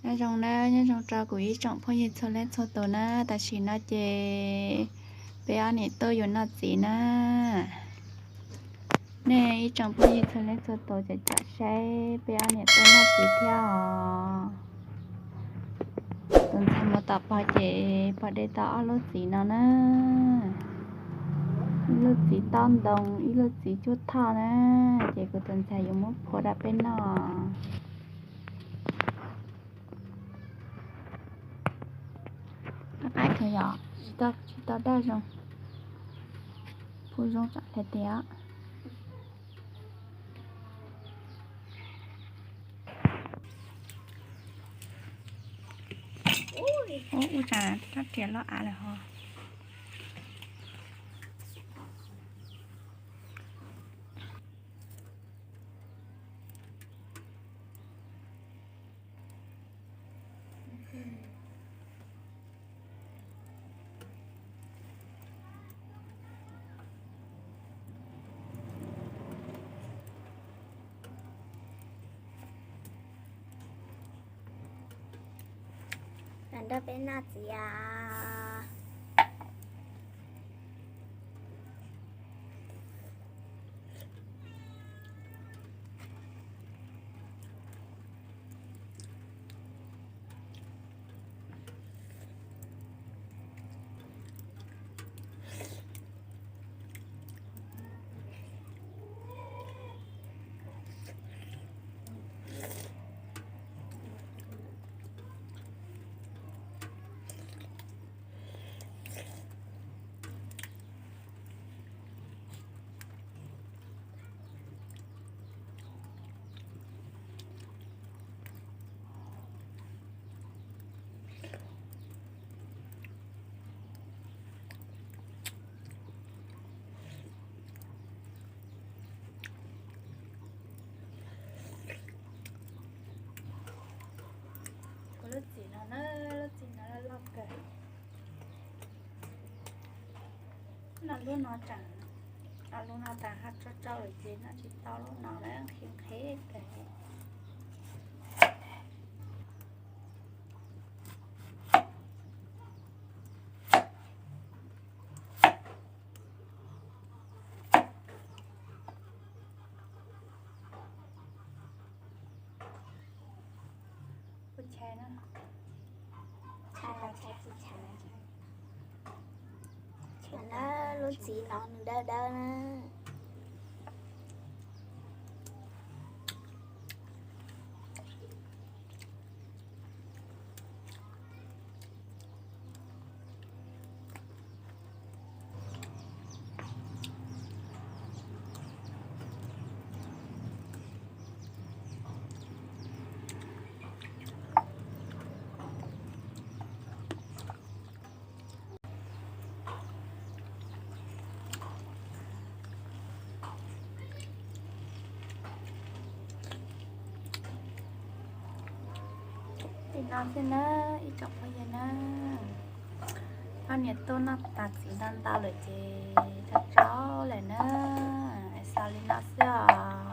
Nyob zoo na, nyob zoo rau kuv ib tsoom phooj ywg txhua leej txhua tus na. Tam sim no ces peb ob niam tub yuav noj txiv na. Nej ib tsoom phooj ywg txhua leej txhua tus ces tsom saib peb ob niam tub noj txiv thiab os. Tus ntxhais mus tom pog ces pog de tau ob lub txiv no na. Ib lub txiv taub ntoo, ib lub txiv cuab thoj na. Ces kuv tus ntxhais yuav muab phua rau peb noj. Qab kawg yom, tsis tau daj zoo, phua zoo tsam hais tias. Ub, ub, tsam rab riam loj av lawm hos. Nrog peb noj txiv os. Kuv lub txiv no na, lub txiv no loj loj kawg. Noj lub no tseem, noj lub no tseem haj tsau tsau lawm ces noj tsis tau lub no na, nqhis nqhis kawg. Lub txiv no nws dawb dawb na. Li no xwb na, ib tsoom phooj ywg na, poj niam tuaj noj tas txiv ntau ntau lawm ces tsau tsau lawm na, xaus li no xwb os.